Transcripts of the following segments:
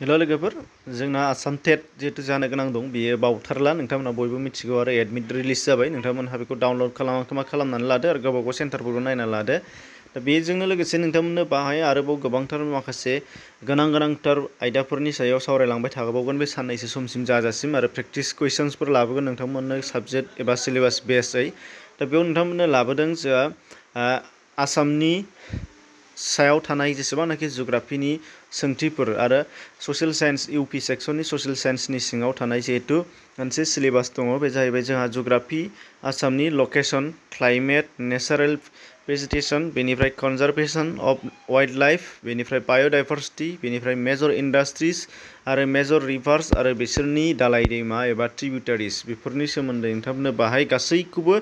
हेल' लोगोफोर जोंना आसाम टेट जिहेतु जानो गोनां दं बेयो बावथारला नोंथांमोना बयबो मिथिगौ आरो एडमिट रिलिज जाबाय नोंथांमोनहा बेखौ डाउनलड खालामनानै लादो आरो गावबा गाव सेन्टारफोरखौ नायना लादो दा बेजोंनो लोगोसे नोंथांमोननो बाहाय आरोबाव गोबांथार माखासे गोनांथार आयदाफोरनि सायाव सावरायलांबाय थाबावगोन बे साननैसो समसिम जाजासिम आरो प्रेक्टिस कुइसन्सफोर लाबोगोन नोंथांमोननो साबजेक्ट एबा सिलेबास बेसै दा बेयाव नोंथांमोननो लाबोदों जोंहा आसामनि सायाव थानाय जेसेबांनाखि जिअग्राफिनि सोंथिफोर आरो ससियेल साइन्स इउपि सेक्सननि ससियेल साइन्सनि सिङाव थानाय जिहेतु मोनसे सिलेबास दङ बे जाहैबाय जोंहा जिअग्राफि आसामनि लकेसन क्लाइमेट नेचारेल भेजिटेसन बेनिफ्राय कनजारभेसन अफ वाइल्ड लाइफ बेनिफ्राय बाय'डाइभारसिटि बेनिफ्राय मेजर इन्डास्ट्रिज आरो मेजर रिभार्स आरो बिसोरनि दालाय दैमा एबा ट्रिबिउटारिस बेफोरनि सोमोन्दै नोंथांमोननो बाहाय गासैखौबो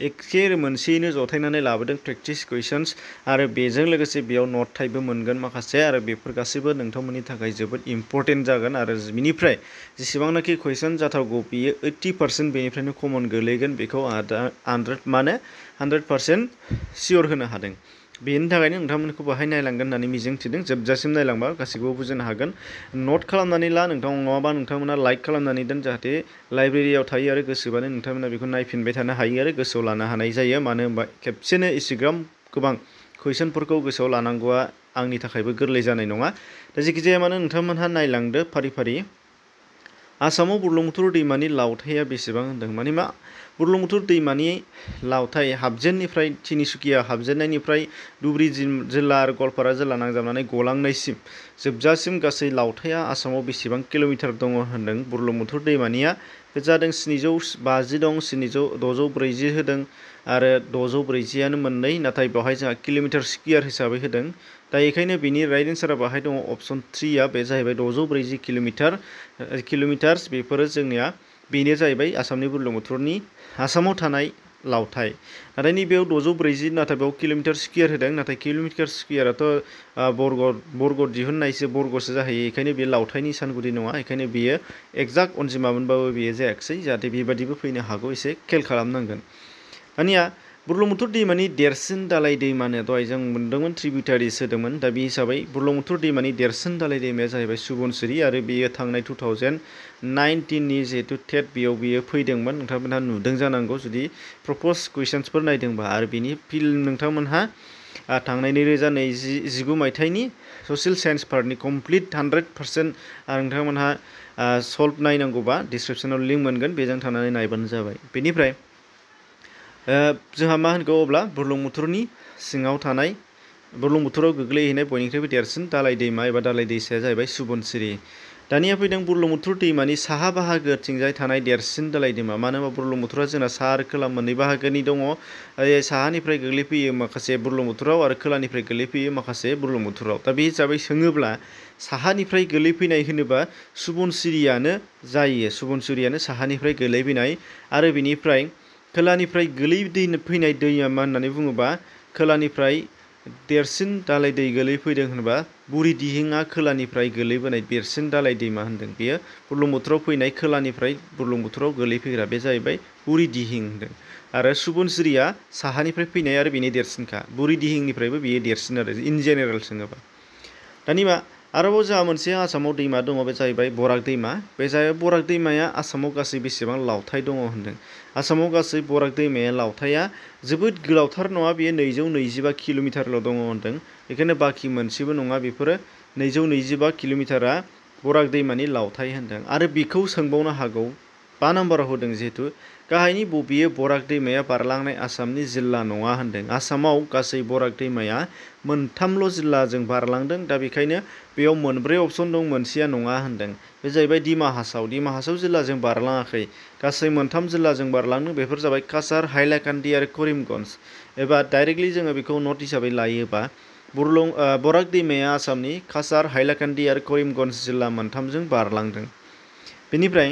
एखे मोनसेयैनो जथायनानै लाबोदों प्रेक्टिस कुइसन्स आरो बेजों लोगोसे बेयाव नट टाइपबो मोनगोन माखासे आरो बेफोर गासैबो नोंथांमोननि थाखाय जोबोद इम्परटेन्ट जागोन आरो बिनिफ्राय जेसेबांनाखि कुइसन जाथावगौ बेयो 80% बेनिफ्रायनो कमन गोलैगोन बेखौ 100% सियर होनो हादों बेनि थाखायनो नोंथांमोनखौ बाहाय नायलांगोन होननानै मिजिंथिदों जोबजासिम नायलांबा गासैखौबो बुजिनो हागोन नट खालामनानै ला नङाबा नोंथांमोना लाइक खालामनानै दोन जाहाथे लाइब्रेरियाव थायो आरो गोसोबानो नोंथांमोना बेखौ नायफिनबाय थानो हायो आरो गोसोआव लानो हानाय जायो मानो होनबा खेबसेनो इसिग्राम गोबां कुइसनफोरखौ गोसोआव लानांगौआ आंनि थाखायबो गोरलै जानाय नङा दा जेखिजाया मानो नोंथांमोनहा नायलांदो फारि फारि आसामाव बुरलुंबुथुर दैमानि लावथाया बेसेबां होनदों माने मा बुरलुंबुथुर दैमानि लावथाय हाबजेननिफ्राय तिनिसुकिया हाबजेननायनिफ्राय धुबुरी जिल्ला आरो गवालपारा जिल्ला नांजाबनानै गलांनायसिम जोबजासिम गासै लावथाया आसामाव बेसेबां किल'मिटार दङ होनदों बुरलुंबुथुर दैमानिया बे जादों 750 दं 640 होदों आरो 640आनो मोननै नाथाय बेवहाय जोंहा किल'मिटार स्क्वायर हिसाबै होदों दा बेखायनो बिनि राइट एन्सारा बाहाय दङ अप्सन 3आ बे जाहैबाय 640 किल'मिटार्स बेफोरो जोंनिया बेनो जाहैबाय आसामनि बुरलुंबुथुरनि आसामाव थानाय लावथाय नाथाय नैबेयाव 640 नाथाय बेयाव किल'मिटार स्क्वायर होदों नाथाय किल'मिटार स्क्वायराथ' बर्ग दिहुननायसो बर्गसो जाहैयो बेखायनो बे लावथायनि सानगुदि नङा बेखायनो बियो एक्जाक्ट अनजिमा मोनबाबो बियो जायाखिसै जाहाथे बेबादिबो फैनो हागौ एसे खेल खालामनांगोन दानिया बुरलुंबुथुर दैमानि देरसिन दालाय दैमानो दहाय जों मोनदोंमोन ट्रिबिउटारिस होदोंमोन दा बे हिसाबै बुरलुंबुथुर दैमानि देरसिन दालाय दैमाया जाहैबाय सुबनसिरि आरो बेयो थांनाय 2019नि जिहेतु टेट बियो फैदोंमोन नोंथांमोनहा नुदों जानांगौ जुदि प्रप'ज कुइसन्सफोर नायदोंबा आरो बिनि नोंथांमोनहा थांनाय 2019 मायथाइनि ससियेल साइन्स पार्टनि कमप्लिट 100% आरो नोंथांमोनहा सल्भ नायनांगौबा डिसक्रिपसनाव लिंक मोनगोन बेजों थांनानै नायबानो जाबाय बेनिफ्राय जोंहा मा होनगौ अब्ला बुरलुंबुथुरनि सिङाव थानाय बुरलुंबुथुराव गोग्लैहैनाय बयनिख्रुइबो देरसिन दालाय दैमा एबा दालाय दैसाया जाहैबाय सुबनसिरि दानिया फैदों बुरलुंबुथुर दैमानि साहा बाहागोथिंजाय थानाय देरसिन दालाय दैमा मानो होनबा बुरलुंबुथुरा जोंना साहा आरो खोला मोननै बाहागोनि दङ साहानिफ्राय गोग्लैफैयो माखासे बुरलुंबुथुराव आरो खोलानिफ्राय गोग्लैफैयो माखासे बुरलुंबुथुराव दा बे हिसाबै सोङोब्ला साहानिफ्राय गोग्लैफैनाय होनोबा सुबनसिरियानो जायो सुबनसिरियानो साहानिफ्राय गोग्लैफैनाय आरो बिनिफ्राय खोलानिफ्राय गोलैफैनाय दैया मा होननानै बुङोबा खोलानिफ्राय देरसिन दालाय दै गोलैफैदों होनोबा बुरिदिहिंआ खोलानिफ्राय गोलैबोनाय देरसिन दालाय दैमा होनदों बेयो बुरलुंबुथुराव फैनाय खोलानिफ्राय बुरलुंबुथुराव गोलैफैग्रा बे जाहैबाय बुरिदिहिं होनदों आरो सुबनसिरिया साहानिफ्राय फैनाय आरो बेनि देरसिनखा बुरिदिहिंनिफ्रायबो बेयो देरसिन आरो इन जेनेरेल सोङोबा दानिया आरोबाव जोंहा मोनसे आसामाव दैमा दङ बे जाहैबाय बराग दैमा बे जाहैबाय बराग दैमाया आसामाव गासै बेसेबां लावथाय दङ होनदों आसामाव गासै बराग दैमाया लावथाया जोबोद गोलावथार नङा बेयो 225 किल'मिटारल' दङ होनदों बेखायनो बाखि मोनसेबो नङा बेफोरो 225 किल'मिटारा बराग दैमानि लावथाय होनदों आरो बेखौ सोंबावनो हागौ 5 नाम्बाराव होदों जिहेतु गाहायनि बबेयो बराग दैमाया बारलांनाय आसामनि जिल्ला नङा होनदों आसामाव गासै बराग दैमाया मोनथामल' जिल्लाजों बारलांदों दा बेखायनो बेयाव मोनब्रै अपसन दं मोनसेया नङा होनदों बे जाहैबाय दिमा हासाव जिल्लाजों बारलाङाखै गासै मोनथाम जिल्लाजों बारलांदों बेफोर जाबाय काछार हाइलाकान्दि आरो करिमगन्ज एबा डाइरेक्टलि जोङो बेखौ नट हिसाबै लायोबा बराग दैमाया आसामनि काछार हाइलाकान्दि आरो करिमगन्ज जिल्ला मोनथामजों बारलांदों बेनिफ्राय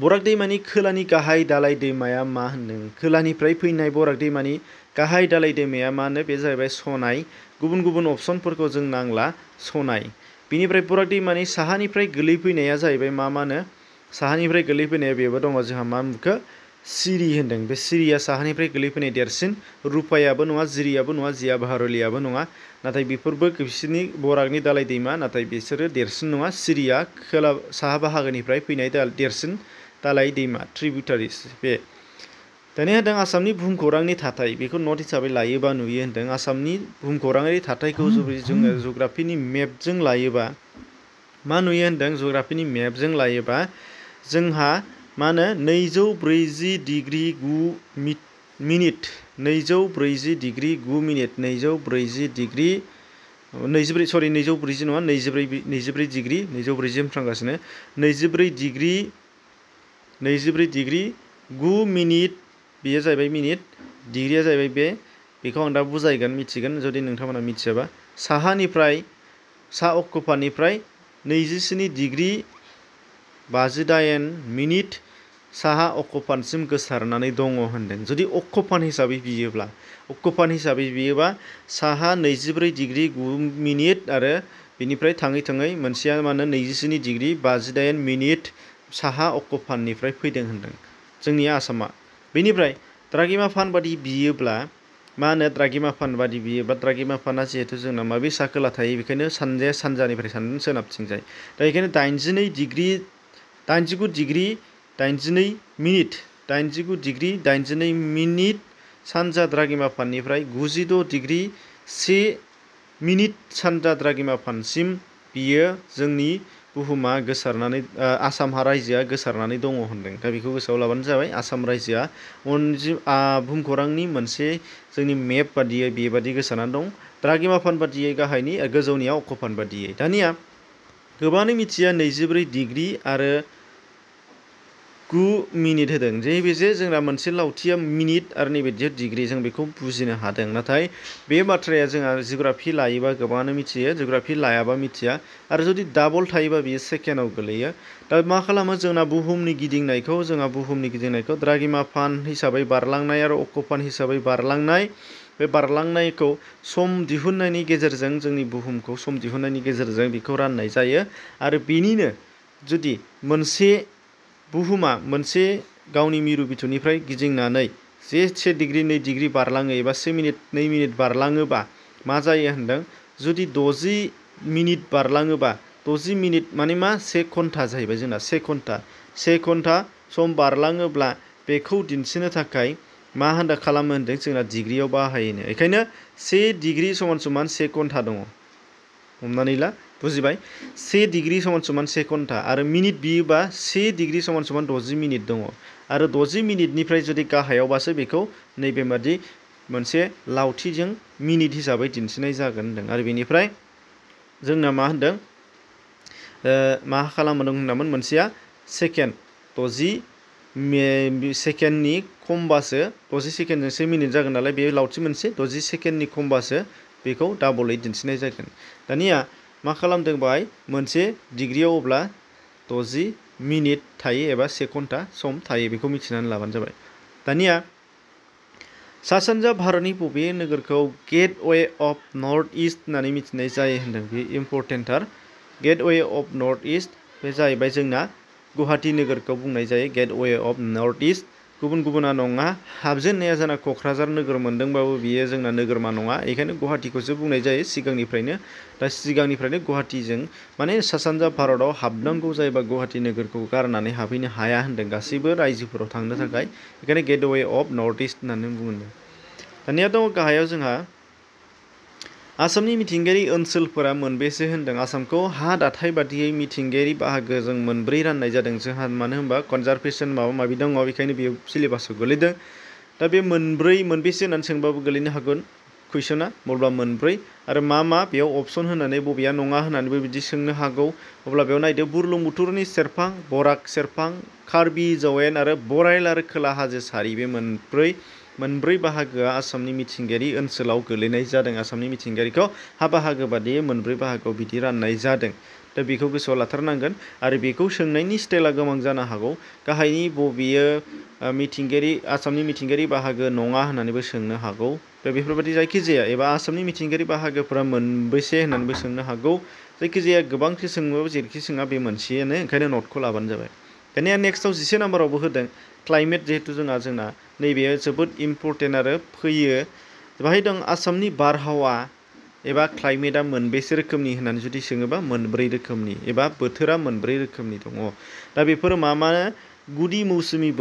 बराग दैमानि खोलानि गाहाय दालाय दैमाया मा होनदों खोलानिफ्राय फैनाय बराग दैमानि गाहाय दालाय दैमाया मा होनो बे जाहैबाय सनाय गुबुन गुबुन अपसनफोरखौ जों नांला सनाय बेनिफ्राय बराग दैमानि साहानिफ्राय गोलैफैनाया जाहैबाय मा होनो साहानिफ्राय गोलैफैनाया बेबो दङ जोंहा मा मुंखौ सिरि होनदों बे सिरिया साहानिफ्राय गोलैफैनाय देरसिन रुपायाबो नङा जिरियाबो नङा जिया बाहारलियाबो नङा नाथाय बेफोरबो बिसोरनि बरागनि दालाय दैमा नाथाय बिसोरो देरसिन नङा सिरिया खोला साहा बाहागोनिफ्राय फैनाय देरसिन दालाय दैमा ट्रिबिउटारिस बे दानिया होनदों आसामनि बुहुमखौरांनि थाथाय बेखौ नट हिसाबै लायोबा नुयो होनदों आसामनि बुहुमखौराङारि थाथायखौ जुदि जोङो जुग्राफिनि मेपजों लायोबा मा नुयो होनदों जुग्राफिनि मेपजों लायोबा जोंहा मा होनो 240 degree 9 minute 240 degree 9 minute 240 degree 240 नङा 24 डिग्री 240 थांगासिनो 24 डिग्री 9 मिनिट बेयो जाहैबाय मिनिट डिग्रिया जाहैबाय बेखौ आं दा बुजायगोन मिथिगोन जुदि नोंथांमोना मिथियाबा साहानिफ्राय सा अक्षफानिफ्राय 27 डिग्री 58 मिनिट साहा अक्षफानसिम गोसारनानै दङ होनदों जुदि अक्षफान हिसाबै बियोबा साहा 24 डिग्री 9 मिनिट आरो बिनिफ्राय थाङै थाङै मोनसेया मा होनो 27 डिग्री 58 मिनिट साहा अक्षफाननिफ्राय फैदों होनदों जोंनि आसामा बेनिफ्राय द्राघिमाफान बादि बियोब्ला मा होनो द्राघिमाफाना जिहेतु जोंना माबे सा खोला थायो बेखायनो सानजाया सानजानिफ्राय सानदों सोनाबथिंजाय दा बेखायनो 89 डिग्री 89 मिनिट सानजा द्राघिमाफाननिफ्राय 96 डिग्री 1 मिनिट सानजा द्राघिमाफानसिम बियो जोंनि बुहुमा गोसारनानै आसाम रायजोआ गोसारनानै दङ होनदों दा बेखौ गोसोआव लाबानो जाबाय आसाम रायजोआ बुहुमखौरांनि मोनसे जोंनि मेप बादियै बेबादि गोसारनानै दं द्राघिमाफान बादियै गाहायनि गोजौनिया अक्षफान बादियै दानिया गोबाङानो मिथिया 24 डिग्री आरो 9 मिनिट होदों जे जोंना मोनसे लावथिया मिनिट आरो नैबे डिग्री जों बेखौ बुजिनो हादों नाथाय बे बाथ्राया जोंहा जिअग्राफि लायोबा गोबाङानो मिथियो जिअग्राफि लायाबा मिथिया आरो जुदि डाबल थायोबा बियो सेकेन्डआव गोलैयो दा मा खालामो जोंहा बुहुमनि गिदिंनायखौ द्राघिमाफान हिसाबै बारलांनाय आरो अक्षफान हिसाबै बारलांनाय बे बारलांनायखौ सम दिहुननायनि गेजेरजों जोंनि बुहुमखौ सम दिहुननायनि गेजेरजों बेखौ राननाय जायो आरो बेनिनो जुदि बुहुमा मोनसे गावनि मिरु बिथुनिफ्राय गिदिंनानै 1 डिग्री 2 डिग्री बारलाङो एबा 1 मिनिट 2 मिनिट बारलाङोबा मा जायो होनदों जुदि 60 मिनिट बारलाङोबा 60 मिनिट माने मा 1 घन्टा जाहैबाय जोंना 1 घन्टा सम बारलाङोब्ला बेखौ दिन्थिनो थाखाय मा खालामो होनदों जोंना डिग्रियाव बाहायोनो बेखायनो 1 डिग्री = 1 घन्टा दङ हमनानै ला बुजिबाय 1 डिग्री = 1 घन्टा आरो मिनिट बियोबा 1 डिग्री = 60 मिनिट दङ आरो 60 मिनिटनिफ्राय जुदि गाहायावबासो बेखौ नैबे बादि मोनसे लावथिजों मिनिट हिसाबै दिन्थिनाय जागोन होनदों आरो बेनिफ्राय जोंना मा होनदों मा खालामदों होननामोन मोनसेया सेकेन्ड 60 सेकेन्डनि खमबासो 60 सेकेन्डजों 1 मिनिट जागोन नालाय बे लावथि मोनसे 60 सेकेन्डनि खमबासो बेखौ डाबलै दिन्थिनाय जागोन दानिया मा खालामदों बाहाय मोनसे डिग्रियाव अब्ला 60 मिनिट थायो एबा 1 घन्टा सम थायो बेखौ मिथिनानै लाबानो जाबाय दानिया सा सानजा भारतनि बबे नोगोरखौ गेटवे अफ नर्थ इस्ट होननानै मिथिनाय जायो होनदों बे इम्परटेन्टथार गेटवे अफ नर्थ इस्ट बे जाहैबाय जोंना गुवाहाटी नोगोरखौ बुंनाय जायो गेटवे अफ नर्थ इस्ट गुबुना नङा हाबजेननाया जोंना क'क्राझार नोगोर मोनदोंबाबो बियो जोंना नोगोरमा नङा बेखायनो गुवाहाटीखौसो बुंनाय जायो सिगांनिफ्रायनो गुवाहाटीजों माने सा सानजा भारताव हाबनांगौ जायोबा गुवाहाटी नोगोरखौ गारनानै हाबहैनो हाया होनदों गासैबो रायजोफोराव थांनो थाखाय बेखायनो गेटवे अफ नर्थ इस्ट होननानै बुङो दानिया दङ गाहायाव जोंहा आसामनि मिथिंगायारि ओनसोलफोरा मोनबेसे होनदों आसामखौ हा दाथाय बादियै मिथिंगायारि बाहागोजों मोनब्रै राननाय जादों जोंहा मानो होनबा कनजारभेसन माबा माबि दङ बेखायनो बेयो सिलेबासाव गोलैदों दा बे मोनबेसे होननानै सोंबाबो गोलैनो हागोन कुइसना मबेबा मोनब्रै आरो मा बेयाव अपसन होनानै बबेया नङा होननानैबो बिदि सोंनो हागौ अब्ला बेयाव नायदो बुरलुंबुथुरनि सेरफां बराक सेरफां कार्बि जौयेन आरो बराइल आरो खोला हाजो सारि बे मोनब्रै बाहागोआ आसामनि मिथिंगायारि ओनसोलाव गोलैनाय जादों आसामनि मिथिंगायारिखौ हा बाहागो बादियै मोनब्रै बाहागोआव बिदि राननाय जादों दा बेखौ गोसोआव लाथारनांगोन आरो बेखौ सोंनायनि स्टाइला गोबां जानो हागौ गाहायनि बबेयो आसामनि मिथिंगायारि बाहागो नङा होननानैबो सोंनो हागौ दा बेफोरबायदि जायखिजाया एबा आसामनि मिथिंगायारि बाहागोफोरा मोनबेसे होननानैबो सोंनो हागौ जायखिजाया गोबांथि सोंबाबो जेरैखि सोङा बे मोनसेयानो ओंखायनो नटखौ लाबानो जाबाय दानिया नेक्स्टआव 11 नाम्बारावबो होदों क्लाइमेट जिहेतु जोंना नैबे जोबोद इम्पर्टेन्ट आरो फैयो बाहाय दं आसामनि बारहावा एबा क्लाइमेटआ मोनबेसे रोखोमनि होननानै जुदि सोङोबा मोनब्रै रोखोमनि एबा बोथोरा मोनब्रै रोखोमनि दङ दा बेफोरो मा गुदि मौसुमि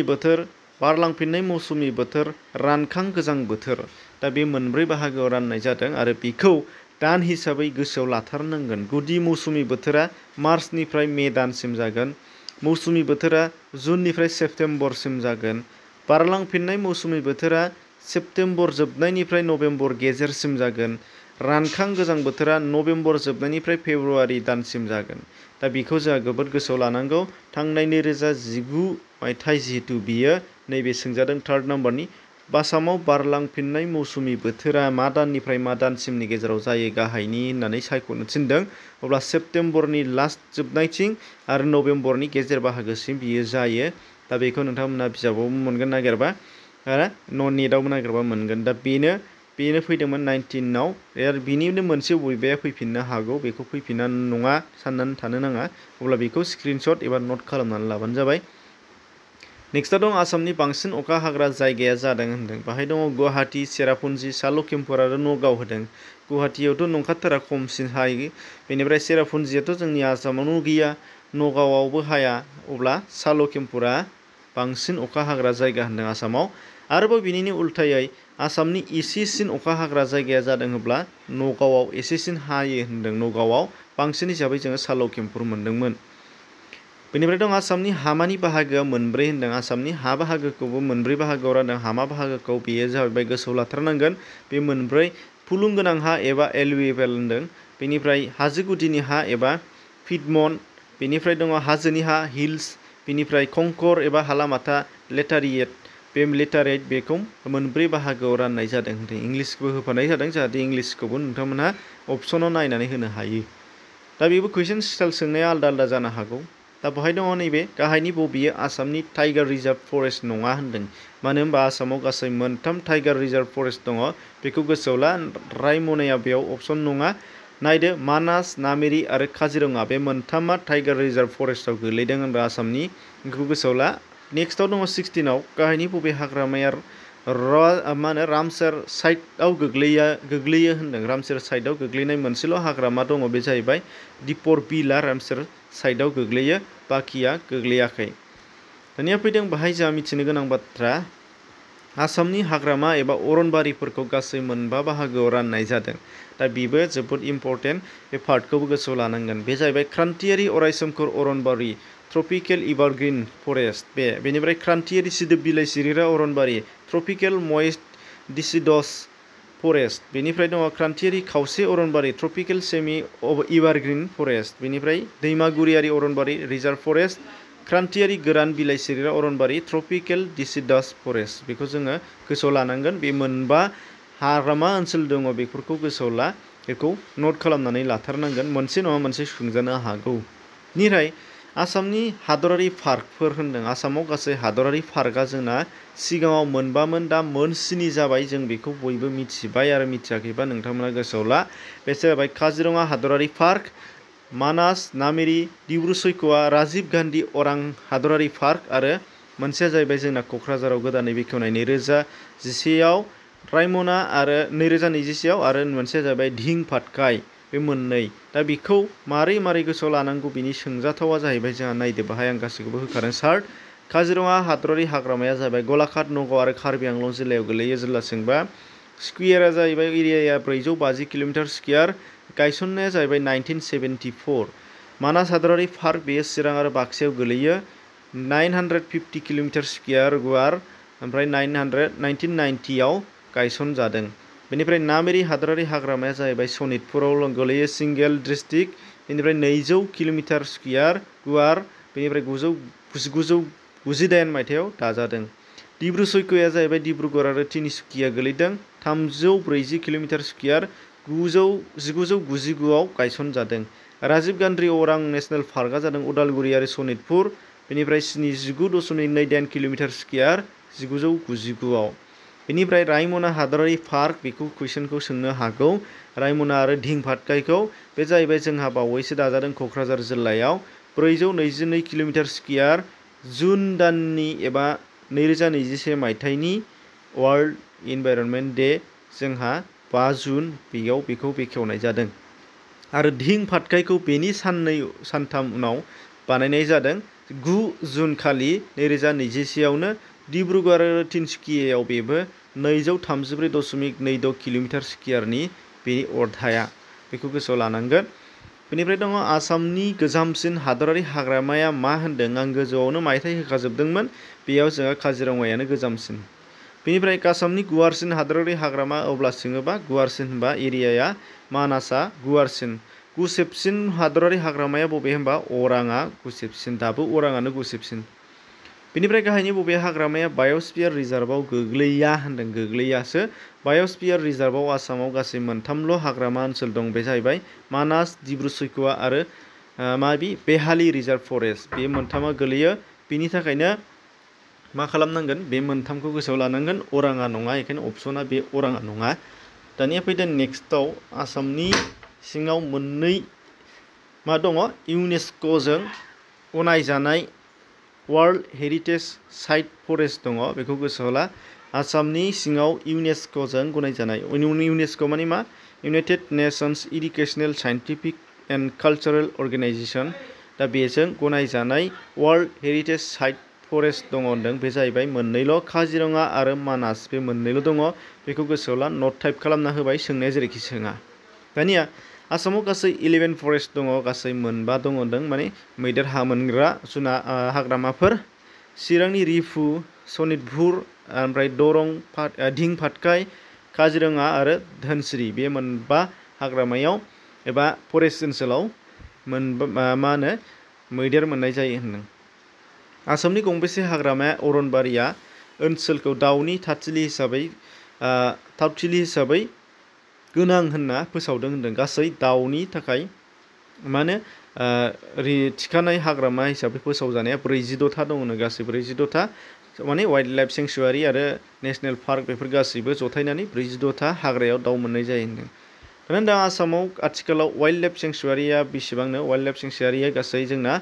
बोथोर बारलांफिननाय मौसुमि बोथोर रानखां गोजां बोथोर दा बे मोनब्रै बाहागोआव राननाय जादों आरो बेखौ दान हिसाबै गोसोआव लाथारनांगोन गुदि मौसुमि बोथोरा मार्चनिफ्राय मे दानसिम जागोन मौसुमि बोथोरा जुननिफ्राय सेप्तेम्बरसिम जागोन बारलांफिननाय मौसुमि बोथोरा सेप्तेम्बर जोबनायनिफ्राय नभेम्बर गेजेरसिम जागोन रानखां गोजां बोथोरा नभेम्बर जोबनायनिफ्राय फेब्रुवारि दानसिम जागोन दा बेखौ जोंहा जोबोद गोसोआव लानांगौ थांनाय 2019 मायथाइ जिहेतु बियो नैबे सोंजादों 3rd नाम्बारनि आसामाव बारलांफिननाय मौसुमि बोथोरा मा दाननिफ्राय मा दानसिमनि गेजेराव जायो गाहायनि होननानै सायख'नो थिनदों अब्ला सेप्तेम्बरनि लास्ट जोबनायथिं आरो नभेम्बरनि गेजेर बाहागोसिम बियो जायो दा बेखौ नोंथांमोना बिजाबाव मोनगोन नागिरबा आरो नेटआवबो नागिरबा मोनगोन दा बेनो फैदोंमोन 19आव आरो बिनिनो मोनसे बबेबाया फैफिननो हागौ बेखौ फैफिनना नङा साननानै थानो नाङा अब्ला बेखौ स्क्रिनशट एबा नट खालामनानै लाबानो जाबाय नेक्स्टआव दं आसामनि बांसिन अखा हाग्रा जायगाया जादों होनदों बाहाय दङ गुवाहाटी सेरापुन्जी सालखेम्पुर आरो नगाव होदों गुवाहाटीयावथ' नंखाथारा खमसिन हायो बेनिफ्राय सेरापुन्जीयाथ' जोंनि आसामावनो गैया नगावआवबो हाया अब्ला सालखेम्पुरा बांसिन अखा हाग्रा जायगा होनदों आसामाव आरोबाव बिनिनो उल्थायै आसामनि एसेसिन अखा हाग्रा जायगाया जादों होनब्ला नगावआव एसेसिन हायो होनदों नगावआव बांसिन हिसाबै जोङो सालखेम्पुर मोनदोंमोन बेनिफ्राय दं आसामनि हामानि बाहागोआ मोनब्रै होनदों आसामनि हा बाहागोखौबो मोनब्रै बाहागोआव रानदों हामा बाहागोखौ बेयो जाहैबाय गोसोआव लाथारनांगोन बे मोनब्रै फुलुं गोनां हा एबा एलुवियेल होनदों बेनिफ्राय हाजो गुदिनि हा एबा पिडमन्ट बेनिफ्राय दङ हाजोनि हा हिल्स बेनिफ्राय कंकर एबा हालामाथा लेटारिएट बे लेटारेट बेखौ मोनब्रै बाहागोआव राननाय जादों होनदों इंलिसबो होफानाय जादों जाहाथे इंलिसखौबो नोंथांमोनहा अपसनाव नायनानै होनो हायो दा बेबो कुइसन स्टाइल सोंनाया आलदा आलदा जानो हागौ दा बहाय दङ नैबे गाहायनि बबेयो आसामनि टाइगार रिजार्भ फरेस्ट नङा होनदों मानो होनबा आसामाव गासै मोनथाम टाइगार रिजार्भ फरेस्ट दङ बेखौ गोसोआव ला रायमनाया बेयाव अपसन नङा नायदो मानास नामेरि आरो काजिरङा बे मोनथामा टाइगार रिजार्भ फरेस्टआव गोलैदों होनबा आसामनि बेखौ गोसोआव ला नेक्स्टआव दङ 16आव गाहायनि बबे हाग्रामाया रामसर साइटआव गोग्लैयो होनदों रामसर साइटआव गोग्लैनाय मोनसेल' हाग्रामा दङ बे जाहैबाय दिपर बिलआ रामसर साइटआव गोग्लैयो बाखिया गोग्लैयाखै दानिया फैदों बाहाय जोंहा मिथिनो गोनां बाथ्रा आसामनि हाग्रामा एबा अरनबारिफोरखौ गासै मोनबा बाहागोआव राननाय जादों दा बेबो जोबोद इम्पर्टेन्ट बे पार्टखौबो गोसोआव लानांगोन बे जाहैबाय क्रान्तियारि अरायसोमखोर अरनबारि ट्रपिकेल एभारग्रीन फरेस्ट बेनिफ्राय क्रान्तियारि सिदोब बिलाइ सिरिग्रा अरनबारि ट्रपिकेल मइस्ट डिसिडस फरेस्ट बेनिफ्राय दङ क्रान्तियारि खावसे अरनबारि ट्रपिकेल सेमि एभारग्रीन फरेस्ट बेनिफ्राय दैमागुरियारि अरनबारि रिजार्भ फरेस्ट क्रान्तियारि गोरान बिलाइ सिरिग्रा अरनबारि ट्रपिकेल डिसिडस फरेस्ट बेखौ जोङो गोसोआव लानांगोन बे मोनबा हाग्रामा ओनसोल दङ बेफोरखौ गोसोआव ला बेखौ नट खालामनानै लाथारनांगोन मोनसे नङा मोनसे सोंजानो हागौ निफ्राय आसामनि हादरारि पार्कफोर होनदों आसामाव गासै हादरारि पार्कआ जोंना सिगाङाव मोनबामोन दा मोन7 जाबाय जों बेखौ बयबो मिथिबाय आरो मिथियाखैबा नोंथांमोना गोसोआव ला बे जाबाय काजिरङा हादरारि पार्क मानास नामेरि डिब्रु सैख'आ राजीव गान्धी अरां हादरारि पार्क आरो मोनसेया जाहैबाय जोंना क'क्राझाराव गोदानै बेखेवनाय 2011आव रायमना आरो 2021आव आरो मोनसेया जाहैबाय धिं पाटकाई बे मोननै दा बेखौ मारै गोसोआव लानांगौ बिनि सोंजाथावा जाहैबाय जोंहा नायदो बाहाय आं गासैखौबो होखादों सार्ट काजिरङा हादरारि हाग्रामाया जाहैबाय गलाघाट नगाव आरो कार्बि आंलं जिल्लायाव गोलैयो जिल्ला सोंबा स्कुवेरा जाहैबाय एरियाया 450 किल'मिटार स्कुवेर गायसननाया जाहैबाय 1974 मानास हादरारि पार्क बेयो चिरां आरो बाक्सायाव गोलैयो 950 किल'मिटार स्कुवेर गुवार ओमफ्राय 1990आव गायसनजादों बेनिफ्राय नामेरि हादरारि हाग्रामाया जाहैबाय सनितपुराव गोलैयो सिंगेल डिस्ट्रिक्ट बेनिफ्राय 200 किल'मिटार स्कुवेर गुवार बेनिफ्राय 1998 मायथाइयाव दाजादों डिब्रु सैख'या जाहैबाय डिब्रुगड़ आरो तिनिसुकिया गोलैदों 340 किल'मिटार स्कुवेर 1999आव गायसनजादों राजीव गान्धी अरां नेसनेल पार्कआ जादों उदालगुरि आरो सनितपुर बेनिफ्राय 79.28 किल'मिटार स्कुवेर 1999आव बेनिफ्राय रायमना हादरारि पार्क बेखौ कुइसनखौ सोंनो हागौ रायमना आरो धिं पाटकाईखौ बे जाहैबाय जोंहा बावैसो दाजादों क'क्राझार जिल्लायाव 422 किल'मिटार स्क्वायर जुन दाननि एबा 2021 मायथाइनि वर्ल्ड इनभाइरनमेन्ट डे जोंहा 5 जुन बेयाव बेखौ बेखेवनाय जादों आरो दिहिं फातखायखौ बेनि सानथाम उनाव बानायनाय जादों 9 जुन खालि 2021 आवनो डिब्रुगड़ आरो तिनसुकियायाव बेबो 234.26 किल'मिटार स्क्वायरनि बे अरथाया बेखौ गोसोआव लानांगोन। बेनिफ्राय दङ आसामनि गोजामसिन हादरारि हाग्रामाया मा होनदों आं गोजौआवनो मायथाइ होखाजोबदोंमोन बेयाव जोंहा काजिरङायानो गोजामसिन। बेनिफ्राय आसामनि गुवारसिन हादरारि हाग्रामा अब्ला सोङोबा गुवारसिन होनबा एरियाया मानासआ गुवारसिन। गुसेबसिन हादरारि हाग्रामाया बबे होनबा अराङा गुसेबसिन दाबो अराङानो गुसेबसिन। बेनिफ्राय गाहायनि बबे हाग्रामाया बाय'स्फियार रिजार्भआव गोग्लैया होनदों गोग्लैयासो। बाय'स्फियार रिजार्भआव आसामाव गासै मोनथामल' हाग्रामा ओनसोल दं बे जाहैबाय मानास डिब्रु सैख'वा आरो बेहाली रिजार्भ फरेस्ट बे मोनथामा गोलैयो। बेनि थाखायनो मा खालामनांगोन बे मोनथामखौ गोसोआव लानांगोन अराङा नङा बेखायनो अपसना बे अराङा नङा। दानिया फैदों नेक्स्टआव आसामनि सिङाव मोननै मा दङ इउनेस्क'जों गनायजानाय वर्ल्ड हेरिटेज साइट फरेस्ट दङ बेखौ गोसोआव ला। आसामनि सिङाव इउनेस्क'जों गनायजानाय इउनेस्क' माने मा United nations educational scientific and cultural organisation दा बेजों गनायजानाय वर्ल्ड हेरिटेज साइट फरेस्ट दङ होनदों बे जाहैबाय मोननैल' काजिरङा आरो मानास बे मोननैल' दङ बेखौ गोसोआव ला नट टाइप खालामना होबाय सोंनाया जेरैखि सोङा। दानिया आसामाव गासै 11 फरेस्ट दङ गासै मोनबा दङ होनदों माने मैदेर मोनग्रा हाग्रामाफोर चिरांनि रिफु सनितपुर ओमफ्राय दरं दिहिं फातखाय काजिरङा आरो धोनस्रि बे मोनबा हाग्रामायाव एबा फरेस्ट ओनसोलाव मा होनो मैदेर मोननाय जायो होनदों। आसामनि गंबेसे हाग्रामाया अरनबारिया ओनसोलखौ दाउनि थाथिलि हिसाबै गोनां होनना फोसावदों होनदों। गासै दाउनि थाखाय मा होनो थिखानाय हाग्रामा हिसाबै फोसावजानाया 42था दङनो गासै 42था माने वाइल्ड लाइफ सेंक्सुवारि आरो नेसनेल पार्क बेफोर गासैबो जथायनानै 42था हाग्रायाव दाउ मोननाय जायो होनदों। दाना दा आसामाव आथिखालाव वाइल्ड लाइफ सेंक्सुवारिया बेसेबांनो वाइल्ड लाइफ सेंक्सुवारिया गासै जोंना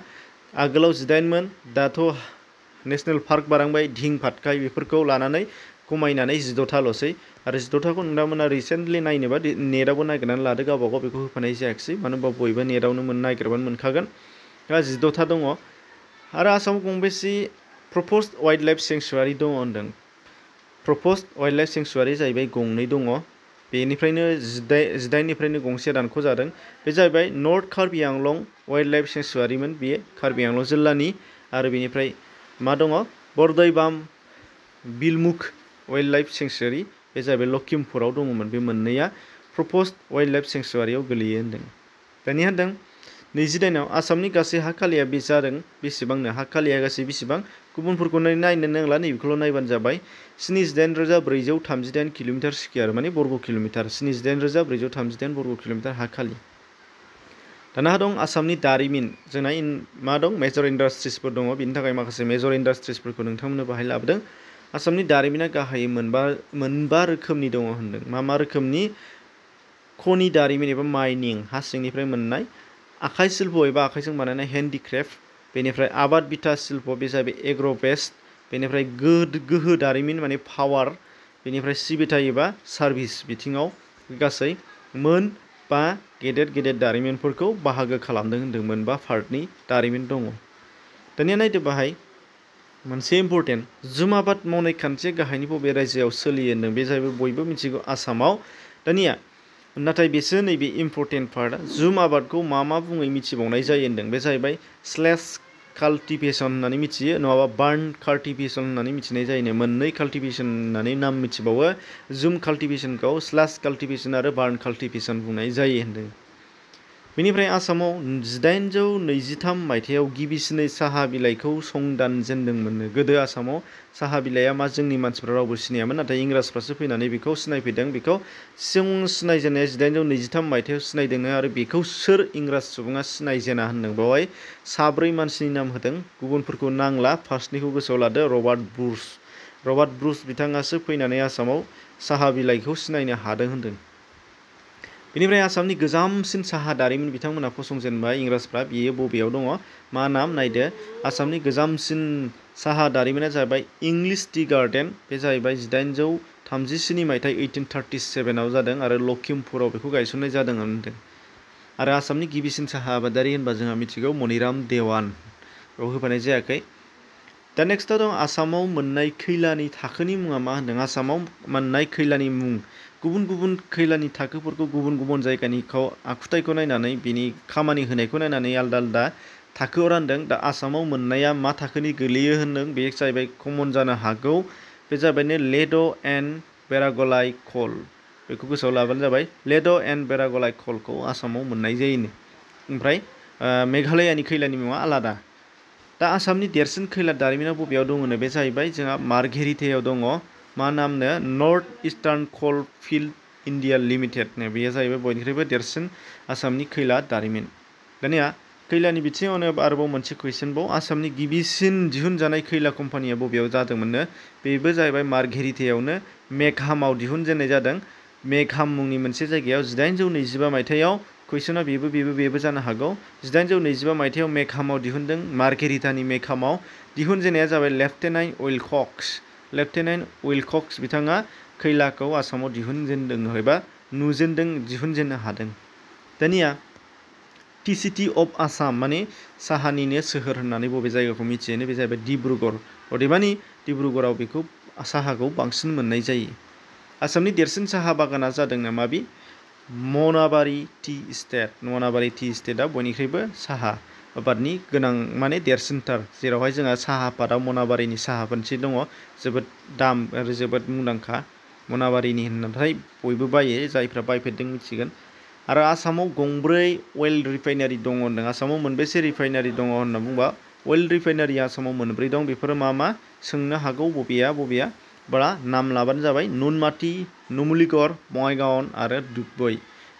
आगोलाव 19मोन दाथ' नेसनेल पार्क बारांबाय दिहिं फातखाय बेफोरखौ लानानै खमायनानै 14थाल'सै आरो 14थाखौ नोंथांमोना रिसेन्टलि नायनोबा नेटआवबो नागिरनानै लादो गावबा गाव बेखौ होफानाय जायाखिसै मानो होनबा बयबो नेटआवनो नागिरबानो मोनखागोन। दा 14था दङ आरो आसामाव गंबेसे प्रप'ज्ड वाइल्ड लाइफ सेंक्सुवारि दङ होनदों। प्रप'ज्ड वाइल्ड लाइफ सेंक्सुवारि जाहैबाय गंनै दङ बेनिफ्रायनो 18निफ्रायनो गंसे दानख' जादों बे जाहैबाय north Karbi Anglong wild life सेंक्सुवारिमोन बेयो कार्बि आंलं जिल्लानि आरो बेनिफ्राय मा दङ बरदैबाम बिलमुख वाइल्ड लाइफ सेंक्सुवारि बे जाहैबाय लखिमपुराव दङमोन बे मोननैया प्रप'ज्ड वाइल्ड लाइफ सेंक्सुवारियाव गोलैयो होनदों। दानिया होनदों 29आव आसामनि गासै हा खालिया जादों बेसेबांनो हा खालिया गासै बेसेबां गुबुनफोरखौ नायनो नांला नैबेखौल' नायबानो जाबाय 78,438 किल'मिटार स्क्वायर माने बर्ग किल'मिटार 78,438 बर्ग किल'मिटार हा खालि। दाना दं आसामनि दारिमिन जोंना मा दं मेजर इन्डास्ट्रिसफोर दङ बेनि थाखाय माखासे मेजर इन्डास्ट्रिसफोरखौ नोंथांमोननो बाहाय लाबोदों। आसामनि दारिमिना गाहायै मोनबा रोखोमनि दङ होनदों मा रोखोमनि खनि दारिमिन एबा माइनिं हा सिंनिफ्राय मोननाय आखाइ शिल्प एबा आखाइजों बानायनाय हेन्डिक्राफ्ट बेनिफ्राय आबाद बिथा शिल्प बे जाहैबाय एग्र' बेस्ड बेनिफ्राय गोहो दारिमिन माने पावार बेनिफ्राय सिबिथाय एबा सार्भिस बिथिङाव गासै मोनबा गेदेर दारिमिनफोरखौ बाहागो खालामदों होनदों मोनबा पार्टनि दारिमिन दङ। दानिया नायदो बाहाय मोनसे इम्पर्टेन्ट जुम आबाद मावनाय खान्थिया गाहायनि बबे रायजोआव सोलियो होनदों बे जाहैबाय बयबो मिथिगौ आसामाव। दानिया नाथाय बेसो नैबे इम्पर्टेन्ट पार्टआ जुम आबादखौ मा बुङै मिथिबावनाय जायो होनदों बे जाहैबाय स्लेश काल्टिभेसन होननानै मिथियो नङाबा बार्न काल्टिभेसन होननानै मिथिनाय जायो मोननै काल्टिभेसन होननानै नाम मिथिबावो जुम काल्टिभेसनखौ स्लेश काल्टिभेसन आरो बार्न काल्टिभेसन बुंनाय जायो होनदों। बेनिफ्राय आसामाव 1823 मायथाइयाव गिबिसिनै साहा बिलाइखौ संदानजेनदोंमोननो। गोदो आसामाव साहा बिलाइआ मा जोंनि मानसिफ्रा रावबो सिनायामोन नाथाय इंराजफ्रासो फैनानै बेखौ सिनायफैदों। बेखौ सिनायजेननाया 1823 मायथाइयाव सिनायदोंनो आरो बेखौ सोर इंराज सुबुङा सिनायजेना होनदों बेवहाय 4 मानसिनि नाम होदों गुबुनफोरखौ नांला फार्स्टनिखौ गोसोआव लादो रबार्ट ब्रुस बिथाङासो फैनानै आसामाव साहा बिलाइखौ सिनायनो हादों होनदों। बेनिफ्राय आसामनि गोजामसिन साहा दारिमिन बिथांमोना फसंजेनबाय इंराजफ्रा बेयो बबेयाव दङ मा नाम नायदो आसामनि गोजामसिन साहा दारिमिना जाबाय इंलिश टि गार्डेन बे जाहैबाय 1837 मायथाइ 1837 आव जादों आरो लखिमपुराव बेखौ गायसननाय जादों होनदों आरो आसामनि गिबिसिन साहा आबादारि होनबा जोंहा मिथिगौ मनिराम देवान बेयाव होफानाय जायाखै दा नेक्स्टआव दं आसामाव मोननाय खैलानि थाखोनि मुङा मा होनदों आसामाव मोननाय खैलानि मुं गुबुन गुबुन खैलानि थाखोफोरखौ गुबुन गुबुन जायगानिखौ आखुथायखौ नायनानै बिनि खामानि होनायखौ नायनानै आलदा आलदा थाखोआव रानदों दा आसामाव मोननाया मा थाखोनि गोलैयो होनदों बे जाहैबाय कमन जानो हागौ बे जाबायनो लेड' एन्ड बेरागलाइ कल बेखौ गोसोआव लाबानो जाबाय लेड' एन्ड बेरागलाइ कलखौ आसामाव मोननाय जायोनो ओमफ्राय मेघालयानि खैलानि मुङा आलादा दा आसामनि देरसिन खैला दारिमिना बबेयाव दङनो बे जाहैबाय जोंहा मार्घेरिटायाव दङ मा नामनो north eastern coal field India लिमिटेडनो बेयो जाहैबाय बयनिख्रुइबो देरसिन आसामनि खैला दारिमिन दानिया खैलानि बिथिङावनो आरोबाव मोनसे कुइसनबाव आसामनि गिबिसिन दिहुनजानाय खैला कम्पानिया बबेयाव जादोंमोननो बेबो जाहैबाय मार्घेरिटायावनो मेघामाव दिहुनजेननाय जादों मेघाम मुंनि मोनसे जायगायाव 1825 मायथाइयाव कुइसना बेबो जानो हागौ 1825 मायथाइयाव मेघामाव दिहुनदों मार्घेरिटानि मेघामाव दिहुनजेननाया जाबाय लेफ्टेनेन्ट उइलकक्स बिथाङा खैलाखौ आसामाव दिहुनजेनदों एबा दिहुनजेननो हादों दानिया टिसिटि अफ आसाम माने साहानिनो सोहोर होननानै बबे जायगाखौ मिथियोनो बे जाहैबाय डिब्रुगड़ अदेबानि डिब्रुगड़ाव बेखौ साहाखौ बांसिन मोननाय जायो आसामनि देरसिन साहा बागाना जादों नामा बे मनाबारि टि इस्टेटआ बयनिख्रुइबो साहा आबादनि गोनां माने देरसिनथार जेरावहाय जोंहा साहा आबादाव मनाबारिनि साहा मोनसे दङ जोबोद दाम आरो जोबोद मुंदांखा मनाबारिनि होननानै बयबो बायो जायफ्रा बायफेरदों मिथिगोन आरो आसामाव गंब्रै अइल रिफाइनारि दङ होनदों आसामाव मोनबेसे रिफाइनारि दङ होनना बुंबा अइल रिफाइनारिया आसामाव मोनब्रै दं बेफोरो मा सोंनो हागौ बबेया बा नाम लाबानो जाबाय नुनमाटि नुमलिगड़ बङाइगाव आरो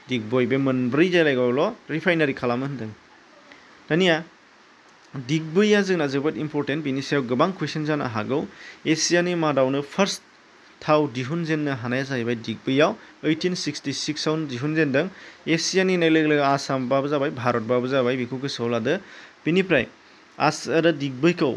दिगबय बे मोनब्रै जायगायावल' रिफाइनारि खालामो होनदों दानिया दिगबयआ जोंना जोबोद इम्परटेन्ट बिनि सायाव गोबां कुइसन जानो हागौ एसियानि मादावनो फार्स्ट थाव दिहुनजेननो हानाया जाहैबाय दिगबयआव 1866 आव दिहुनजेनदों एसियानि होननाय लोगो लोगो आसामबाबो जाबाय भारतबाबो जाबाय बेखौ गोसोआव लादो बेनिफ्राय आरो दिगबयखौ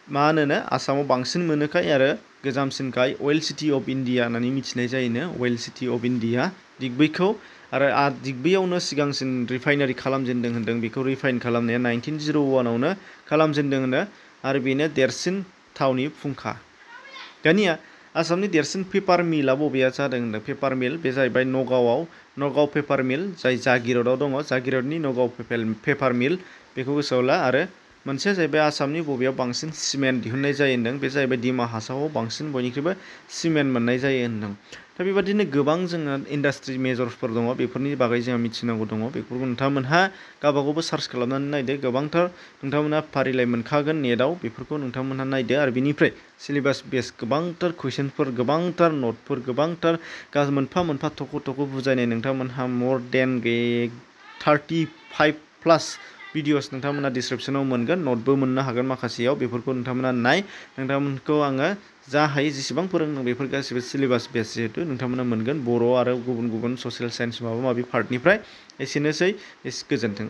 मा होनोनो आसामाव बांसिन मोनोखाय आरो गोजामसिनखाय अइल सिटि अफ इन्डिया होननानै मिथिनाय जायोनो अइल सिटि अफ इन्डिया दिगबयखौ आरो दिगबयआवनो सिगांसिन रिफाइनारि खालामजेनदों होनदों बेखौ रिफाइन खालामनाया 1901 आवनो खालामजेनदों होनो आरो बेनो देरसिन थावनि फुंखा दानिया आसामनि देरसिन पेपार मिलआ बबेया जादों होनदों पेपार मिल बे जाहैबाय नगाव पेपार मिल जाय जागिरदआव दङ जागिरदनि नगाव पेपार मिल बेखौ गोसोआव ला आरो मोनसेया जाहैबाय आसामनि बबेयाव बांसिन सिमेन्ट दिहुननाय जायो होनदों बे जाहैबाय डिमा हासावआव बांसिन बयनिख्रुइबो सिमेन्ट मोननाय जायो होनदों दा बेबादिनो गोबां जोंहा इन्डास्ट्रि मेजर्सफोर दङ बेफोरनि बागै जोंहा मिथिनांगौ दङ बेफोरखौ नोंथांमोनहा गावबागावबो सार्च खालामनानै नायदो गोबांथार नोंथांमोनहा फारिलाइ मोनखागोन नेटआव बेफोरखौ नोंथांमोनहा नायदो आरो बिनिफ्राय सिलेबास बेस गोबांथार कुइसनफोर गोबांथार नटफोर गोबांथार मोनफा मोनफा थख' बुजायनाय नोंथांमोनहा मोर देन 35+ भिडिअस नोंथांमोना डिसक्रिपसनाव मोनगोन नटबो मोननो हागोन माखासेयाव बेफोरखौ नोंथांमोना नोंथांमोनखौ आङो जा हायो जेसेबां फोरोंदों बेफोर गासिबो सिलेबास बेस जिहेतु नोंथांमोना मोनगोन बर' आरो गुबुन ससियेल साइन्स माबा माबि पार्टनिफ्राय एसेनोसै गोजोन्थों